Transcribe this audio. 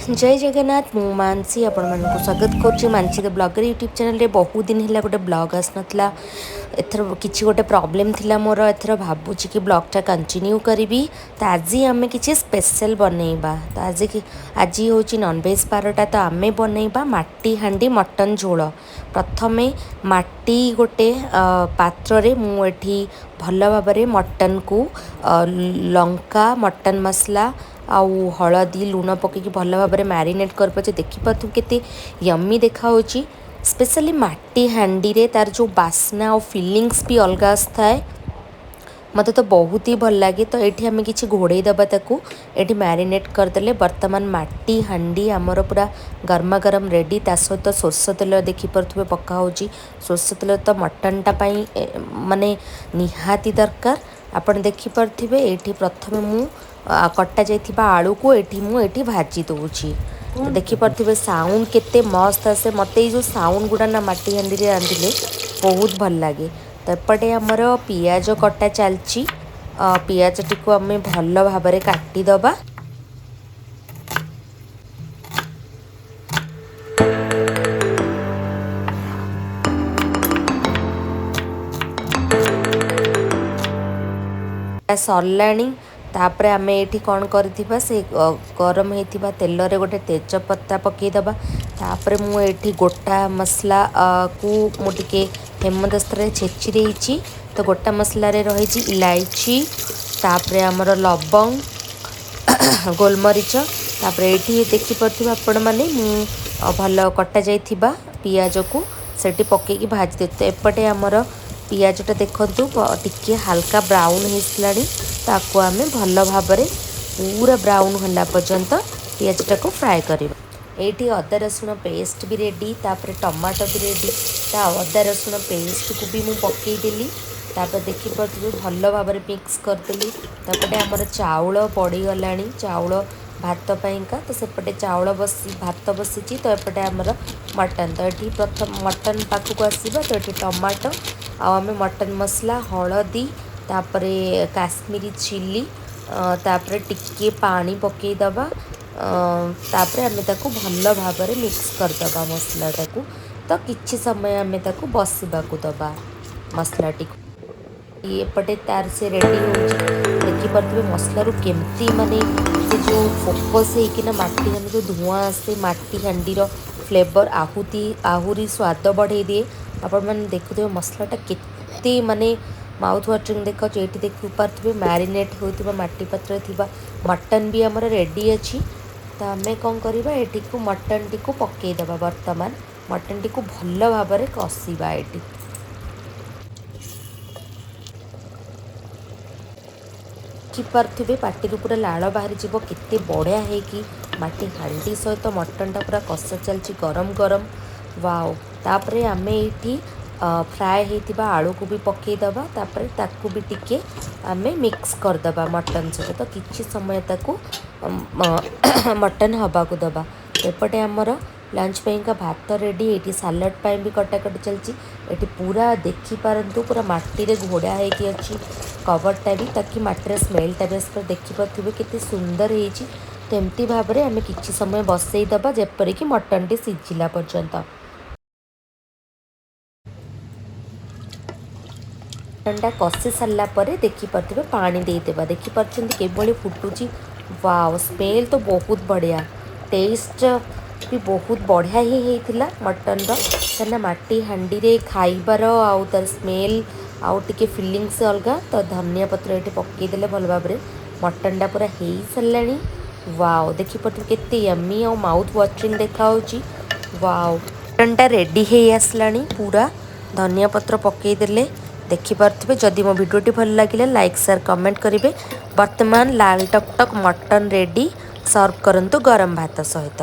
ଜୟ ଜଗନ୍ନାଥ। ମୁଁ ମାନସୀ ଆପଣମାନଙ୍କୁ ସ୍ୱାଗତ କରୁଛି ମାନସୀ ଦ ବ୍ଲଗର ୟୁଟ୍ୟୁବ୍ ଚ୍ୟାନେଲରେ। ବହୁତ ଦିନ ହେଲା ଗୋଟେ ବ୍ଲଗ୍ ଆସିନଥିଲା। ଏଥର କିଛି ଗୋଟେ ପ୍ରୋବ୍ଲେମ୍ ଥିଲା ମୋର। ଏଥର ଭାବୁଛି କି ବ୍ଲଗ୍ଟା କଣ୍ଟିନ୍ୟୁ କରିବି। ତ ଆଜି ଆମେ କିଛି ସ୍ପେଶାଲ୍ ବନେଇବା। ତ ଆଜି ହେଉଛି ନନଭେଜ୍ ବାରଟା। ତ ଆମେ ବନେଇବା ମାଟି ହାଣ୍ଡି ମଟନ୍ ଝୋଳ। ପ୍ରଥମେ ମାଟି ଗୋଟେ ପାତ୍ରରେ ମୁଁ ଏଠି ଭଲ ଭାବରେ ମଟନ୍କୁ ଲଙ୍କା, ମଟନ୍ ମସଲା ଆଉ ହଳଦୀ, ଲୁଣ ପକାଇକି ଭଲ ଭାବରେ ମ୍ୟାରିନେଟ୍ କରିପାରୁଛି। ଦେଖିପାରୁଥିବୁ କେତେ ୟମି ଦେଖାହେଉଛି। ସ୍ପେଶାଲି ମାଟି ହାଣ୍ଡିରେ ତାର ଯେଉଁ ବାସ୍ନା ଆଉ ଫିଲିଙ୍ଗସ୍ ବି ଅଲଗା ଆସିଥାଏ। ମୋତେ ତ ବହୁତ ହି ଭଲ ଲାଗେ। ତ ଏଇଠି ଆମେ କିଛି ଘୋଡ଼େଇ ଦେବା ତାକୁ। ଏଠି ମ୍ୟାରିନେଟ୍ କରିଦେଲେ। ବର୍ତ୍ତମାନ ମାଟି ହାଣ୍ଡି ଆମର ପୁରା ଗରମା ଗରମ ରେଡ଼ି। ତା ସହିତ ସୋରିଷ ତେଲ ଦେଖିପାରୁଥିବେ ପକା ହେଉଛି। ସୋରିଷ ତେଲ ତ ମଟନ୍ଟା ପାଇଁ ମାନେ ନିହାତି ଦରକାର। ଆପଣ ଦେଖିପାରୁଥିବେ, ଏଇଠି ପ୍ରଥମେ ମୁଁ କଟା ଯାଇଥିବା ଆଳୁକୁ ଏଠି ମୁଁ ଏଠି ଭାଜି ଦେଉଛି। ତ ଦେଖିପାରୁଥିବେ ସାଉଣ୍ଡ କେତେ ମସ୍ତ ଆସେ। ମୋତେ ଏଇ ଯେଉଁ ସାଉଣ୍ଡ ଗୁଡ଼ା ନା ମାଟି ହାଣ୍ଡିରେ ରାନ୍ଧିଲେ ବହୁତ ଭଲ ଲାଗେ। ତ ଏପଟେ ଆମର ପିଆଜ କଟା ଚାଲିଛି। ପିଆଜଟିକୁ ଆମେ ଭଲ ଭାବରେ କାଟିଦେବା। ସରିଲାଣି। ତାପରେ ଆମେ ଏଇଠି କ'ଣ କରିଥିବା, ସେ ଗରମ ହେଇଥିବା ତେଲରେ ଗୋଟେ ତେଜପତ୍ତା ପକାଇଦେବା। ତାପରେ ମୁଁ ଏଇଠି ଗୋଟା ମସଲାକୁ ମୁଁ ଟିକେ ହେମଦସ୍ତାରେ ଛେଚି ଦେଇଛି। ତ ଗୋଟା ମସଲାରେ ରହିଛି ଇଲାଇଚି, ତାପରେ ଆମର ଲବଙ୍ଗ, ଗୋଲମରିଚ। ତାପରେ ଏଇଠି ଦେଖିପାରୁଥିବେ ଆପଣମାନେ, ମୁଁ ଭଲ କଟା ଯାଇଥିବା ପିଆଜକୁ ସେଠି ପକାଇକି ଭାଜି ଦେଉଛି। ତ ଏପଟେ ଆମର ପିଆଜଟା ଦେଖନ୍ତୁ, ଟିକେ ହାଲକା ବ୍ରାଉନ୍ ହେଇସାରିଲାଣି। ତାକୁ ଆମେ ଭଲ ଭାବରେ ପୁରା ବ୍ରାଉନ୍ ହେଲା ପର୍ଯ୍ୟନ୍ତ ପିଆଜଟାକୁ ଫ୍ରାଏ କରିବା। ଏଇଠି ଅଦା ରସୁଣ ପେଷ୍ଟ ବି ରେଡ଼ି, ତାପରେ ଟମାଟୋ ବି ରେଡ଼ି। ତା ଅଦା ରସୁଣ ପେଷ୍ଟକୁ ବି ମୁଁ ପକାଇଦେଲି। ତାପରେ ଦେଖିପାରୁଥିବେ, ଭଲ ଭାବରେ ମିକ୍ସ କରିଦେଲି। ତାପରେ ଆମର ଚାଉଳ ପଡ଼ିଗଲାଣି, ଚାଉଳ ଭାତ ପାଇଁକା। ତ ସେପଟେ ଚାଉଳ ବସି ଭାତ ବସିଛି, ତ ଏପଟେ ଆମର ମଟନ୍। ତ ଏଠି ପ୍ରଥମ ମଟନ୍ ପାଖକୁ ଆସିବା। ତ ଏଠି ଟମାଟୋ ଆଉ ଆମେ ମଟନ୍ ମସଲା, ହଳଦୀ, ତାପରେ କାଶ୍ମୀରୀ ଚିଲି, ତାପରେ ଟିକିଏ ପାଣି ପକାଇଦେବା। ତାପରେ ଆମେ ତାକୁ ଭଲ ଭାବରେ ମିକ୍ସ କରିଦେବା ମସଲାଟାକୁ। ତ କିଛି ସମୟ ଆମେ ତାକୁ ବସିବାକୁ ଦେବା ମସଲାଟିକୁ। ଏପଟେ ତାର ସେ ରେଡ଼ି ହେଉଛି। ଦେଖିପାରୁଥିବେ ମସଲାରୁ କେମିତି ମାନେ ସେ ଯେଉଁ ଫୋକସ୍ ହେଇକିନା ମାଟି ହାଣ୍ଡି ଯେଉଁ ଧୂଆଁ ଆସେ, ମାଟି ହାଣ୍ଡିର ଫ୍ଲେଭର୍ ଆହୁରି ସ୍ୱାଦ ବଢ଼େଇ ଦିଏ। ଆପଣମାନେ ଦେଖୁଥିବେ ମସଲାଟା କେତେ ମାନେ ମାଉଥ୍ ୱାଟରିଂ ଦେଖାଉଛି। ଏଇଠି ଦେଖିପାରୁଥିବେ, ମ୍ୟାରିନେଟ୍ ହେଉଥିବା ମାଟି ପାତ୍ରରେ ଥିବା ମଟନ୍ ବି ଆମର ରେଡ଼ି ଅଛି। ତ ଆମେ କ'ଣ କରିବା, ଏଠିକୁ ମଟନ୍ଟିକୁ ପକାଇଦେବା। ବର୍ତ୍ତମାନ ମଟନ୍ଟିକୁ ଭଲ ଭାବରେ କଷିବା। ଏଠି ଦେଖିପାରୁଥିବେ, ପାଟିରୁ ପୁରା ଲାଳ ବାହାରିଯିବ, କେତେ ବଢ଼ିଆ ହେଇକି ମାଟି ହାଣ୍ଡି ସହିତ ମଟନ୍ଟା ପୁରା କଷା ଚାଲିଛି ଗରମ ଗରମ। ୱାଓ! ତାପରେ ଆମେ ଏଇଠି ଫ୍ରାଏ ହେଇଥିବା ଆଳୁକୁ ବି ପକାଇଦେବା। ତାପରେ ତାକୁ ବି ଟିକେ ଆମେ ମିକ୍ସ କରିଦେବା ମଟନ୍ ସହିତ। ତ କିଛି ସମୟ ତାକୁ ମଟନ୍ ହେବାକୁ ଦେବା। ଏପଟେ ଆମର ଲଞ୍ଚ ପାଇଁକା ଭାତ ରେଡ଼ି। ଏଇଠି ସାଲାଡ଼ ପାଇଁ ବି କଟାକଟି ଚାଲିଛି। ଏଠି ପୁରା ଦେଖିପାରନ୍ତୁ, ପୁରା ମାଟିରେ ଘୋଡ଼ା ହେଇକି ଅଛି କଭରଟା ବି, ତାକି ମାଟିର ସ୍ମେଲଟା ବି ଆସିପାରେ। ଦେଖିପାରୁଥିବେ କେତେ ସୁନ୍ଦର ହେଇଛି। ତ ଏମିତି ଭାବରେ ଆମେ କିଛି ସମୟ ବସେଇଦେବା, ଯେପରିକି ମଟନ୍ଟି ସିଝିଲା ପର୍ଯ୍ୟନ୍ତ। ମଟନ୍ଟା କଷି ସାରିଲା ପରେ ଦେଖିପାରୁଥିବେ, ପାଣି ଦେଇଦେବା। ଦେଖିପାରୁଛନ୍ତି କିଭଳି ଫୁଟୁଛି? ୱାଓ! ସ୍ମେଲ୍ ତ ବହୁତ ବଢ଼ିଆ, ଟେଷ୍ଟ ବି ବହୁତ ବଢ଼ିଆ ହିଁ ହେଇଥିଲା ମଟନ୍ର। କାହିଁକିନା ମାଟି ହାଣ୍ଡିରେ ଖାଇବାର ଆଉ ତାର ସ୍ମେଲ୍ ଆଉ ଟିକେ ଫିଲିଙ୍ଗସ୍ ଅଲଗା। ତ ଧନିଆ ପତ୍ର ଏଠି ପକାଇଦେଲେ। ଭଲ ଭାବରେ ମଟନ୍ଟା ପୁରା ହେଇସାରିଲାଣି। ୱାଓ! ଦେଖିପାରୁଥିବେ କେତେ ୟମି ଆଉ ମାଉଥ୍ ୱାଟରିଂ ଦେଖାହେଉଛି। ୱାଓ! ମଟନ୍ଟା ରେଡ଼ି ହେଇ ଆସିଲାଣି ପୁରା। ଧନିଆ ପତ୍ର ପକାଇଦେଲେ। ଦେଖିପାରୁଥିବେ। ଯଦି ମୋ ଭିଡ଼ିଓଟି ଭଲ ଲାଗିଲେ ଲାଇକ୍, ସେୟାର, କମେଣ୍ଟ କରିବେ। ବର୍ତ୍ତମାନ ଲାଲ ଟକ୍ ଟକ୍ ମଟନ୍ ରେଡ଼ି। ସର୍ଭ କରନ୍ତୁ ଗରମ ଭାତ ସହିତ।